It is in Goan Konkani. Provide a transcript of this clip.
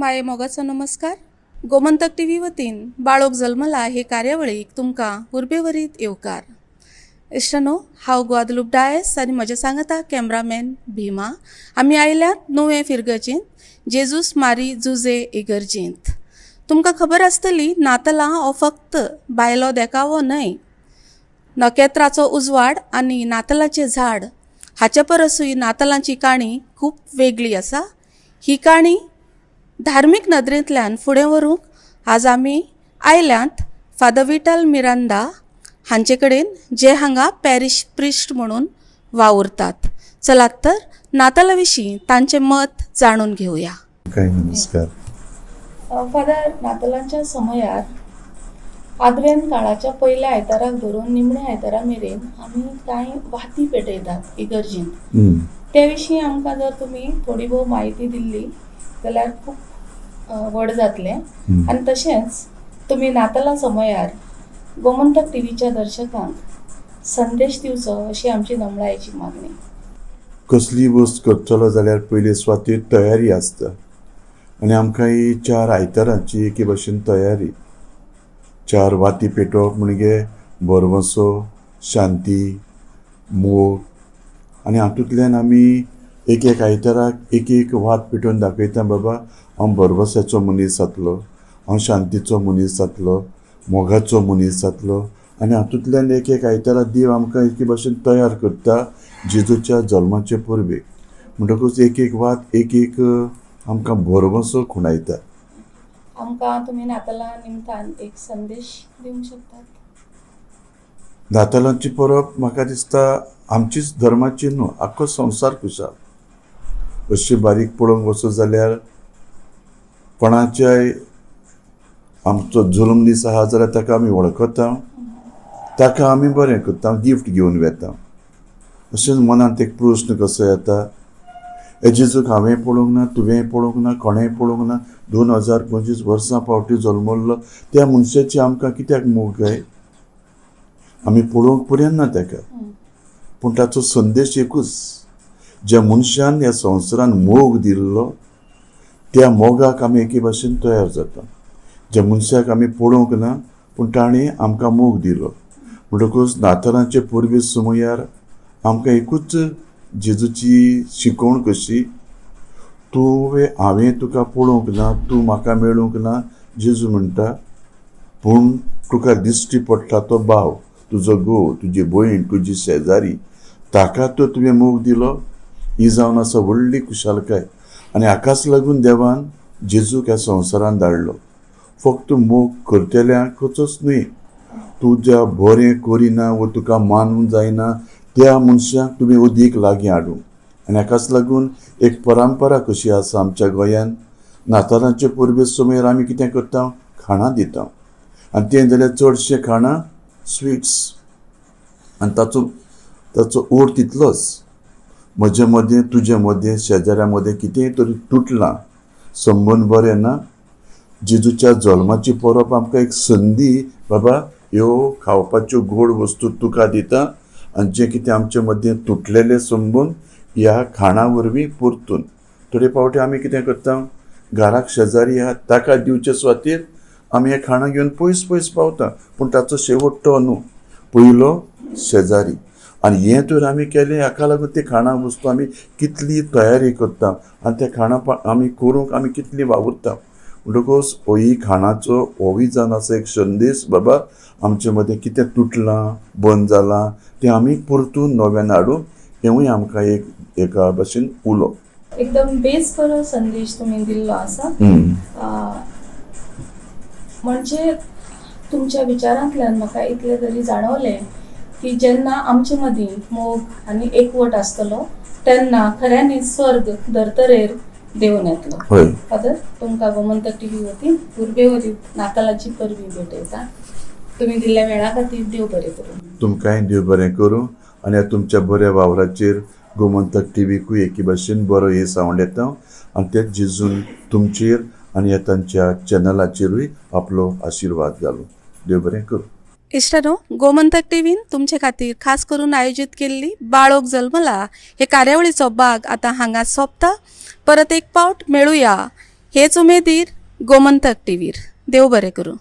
माये मोगाचो नमस्कार. गोमंतक टीव्ही वतीन बाळोक जल्मला हे कार्यावळीक तुमकां उर्बेवरीत येवकार. इश्टानो, हांव ग्वादलूप डायस आनी म्हज्या सांगाता कॅमरामॅन भीमा. आमी आयल्यात नुवें फिरगर्जेंत, जेजूस मारी जुजे इगर्जेंत. तुमकां खबर आसतली, नातलां हो फक्त बायलो देखावो न्हय. नखेत्राचो उजवाड आनी नातलाचें झाड हाचे परसूय नातलांची काणी खूब वेगळी आसा. ही काणी धार्मीक नदरेंतल्यान फुडें व्हरूंक आज आमी आयल्यात फादर विटल मिरांदा हांचे कडेन, जे हांगा पॅरीश प्रिस्ट म्हणून वावुरतात. चलात तर, नाताला विशीं तांचें मत जाणून घेवया. काय नमस्कार. फादर, नातलांच्या समयार आदवेंत काळाच्या पयल्या आयताराक धरून निमण्या आयतारा मेरेन आमी कांय वाती पेटयतात इगर्जींत. ते विशीं आमकां जर तुमी थोडी भोव म्हायती दिल्ली जाल्यार खूब व्हड जातलें. आनी तशेंच तुमी नातलां समयार गोमंतक टीव्हीच्या दर्शकांक संदेश दिवचो अशी आमची नमळायेची मागणी. कसली वस्त करतलो जाल्यार पयले सुवातेर तयारी आसता आनी आमकां ही चार आयतारांची एके भशेन तयारी. चार वाती पेटोवप म्हणजे भरवंसो, शांती, मोग आनी हातूंतल्यान आमी एक एक आयताराक एक एक वात पेटोवन दाखयता, बाबा हांव भरवंसाचो मनीस जातलो, हांव शांतीचो मनीस जातलो, मोगाचो मनीस जातलो. आनी हातूंतल्यान एक एक आयतारा देव आमकां एके भशेन तयार करता जेजूच्या जल्माचे परबेक. म्हणटकूच एक एक वात एक एक आमकां भरवंसो खुणायता. आमकां तुमी नातलां निमतान एक संदेश दिवंक शकतात? नातालांची परब म्हाका दिसता आमचीच धर्माची न्हू, आख्खो संवसार खुशाल. अशी बारीक पळोवंक वचत जाल्यार कोणाच्याय आमचो जल्म दीस आहा जाल्यार ताका आमी वळखता, ताका आमी बरें करता, गिफ्ट घेवन वेता. अशेंच मनांत एक प्रस्न कसो येता, हे जेजूक हांवें पळोवंक ना, तुवें पळोवंक ना, कोणेंय पळोवंक ना, 2025 वर्सां फावटी जल्मल्लो त्या मनशाची आमकां कित्याक मोग काय? आमी पळोवंक पर्यंत ना ताका, पूण ताचो संदेश एकूच, ज्या मनशान ह्या संवसारान मोग दिल्लो त्या मोगाक आमी एके भाशेन तयार जाता. ज्या मनशाक आमी पळोवंक ना पूण ताणें आमकां मोग दिलो. म्हणटकूच नातालांचे परबे समयार आमकां एकूच जेजूची शिकवण कशी, तुवें हांवें तुका पळोवंक ना, तूं म्हाका मेळूंक ना, जेजू म्हणटा, पूण तुका दिश्टी पडटा तो भाव, तुजो घोव, तुजी भयण, तुजी शेजारी, ताका तर तुवें मोग दिलो. ही जावन आसा व्हडली खुशालकाय. आनी हाकाच लागून देवान जेजूक ह्या संवसारान धाडलो. फक्त मोग करतल्यांकूच न्हय, तुज्या बरें करिना वो तुका मानूंक जायना त्या मनशाक तुमी अदीक लागीं हाडूंक. आनी हाकाच लागून एक परंपरा कशी आसा आमच्या गोंयांत, नातालांचे परबे समयार आमी कितें करता, खाणां दिता. आनी तें जाल्यार चडशें खाणां स्विट्स. आनी ताचो ताचो ओड तितलोच, म्हजे मदें, तुजे मदें, शेजाऱ्या मदें कितेंय तरी तुटलां, संबंद बरें ना. जेजूच्या जल्माची परब आमकां एक संदी, बाबा ह्यो खावपाच्यो गोड वस्तू तुका दिता आनी जें कितें आमचे मदें तुटलेले संबंद ह्या खाणा वरवीं परतून. थोडे फावटी आमी कितें करता, घराक शेजारी आहा ताका दिवचे सुवातेर आमी हें खाणां घेवन पयस पयस पावता, पूण ताचो शेवट तो न्हू, पयलो शेजारी. आनी हें तर आमी केलें, हाका लागून ती खाणां वस्तू आमी कितली तयारी करता आनी त्या खाणां आमी करूंक आमी कितली वावुरता. म्हणटकूच होयी खाणाचो होवूय जावन आसा एक संदेश, बाबा आमचे मदें कितें तुटलां, बंद जालां तें आमी परतून नव्यान हाडूंक हेंवूय आमकां एक एका भशेन उलो. एकदम बेस बरो संदेश तुमी दिल्लो आसा. म्हणजे तुमच्या विचारांतल्यान म्हाका इतलें तरी जाणवलें की जेन्ना आमचे मदीं मोग आनी एकवट आसतलो तेन्ना खऱ्यांनीच स्वर्ग धर्तरेर देंवून येतलो. फादर, तुमकां गोमंतक टीव्ही वतीन उर्बेवरी नातालाची परबी भेटयता. तुमी दिल्ल्या वेळा खातीर देव बरें करूं. तुमकांय देव बरें करूं आनी ह्या तुमच्या बऱ्या वावराचेर गोमंतक टिवीकूय एके भाशेन बरो हे सावंड येता आनी तेच जेजून तुमचेर आनी ह्या तांच्या चॅनलाचेरूय आपलो आशिर्वाद घालूं. देव बरें करूं. इश्टानो, गोमंतक टीव्हीन तुमचे खातीर खास करून आयोजीत केल्ली बाळोक जल्मला हे कार्यावळीचो भाग आतां हांगा सोंपता. परत एक पावट मेळुया. हेच उमेदीर गोमंतक टीव्हीर. देव बरें करूं.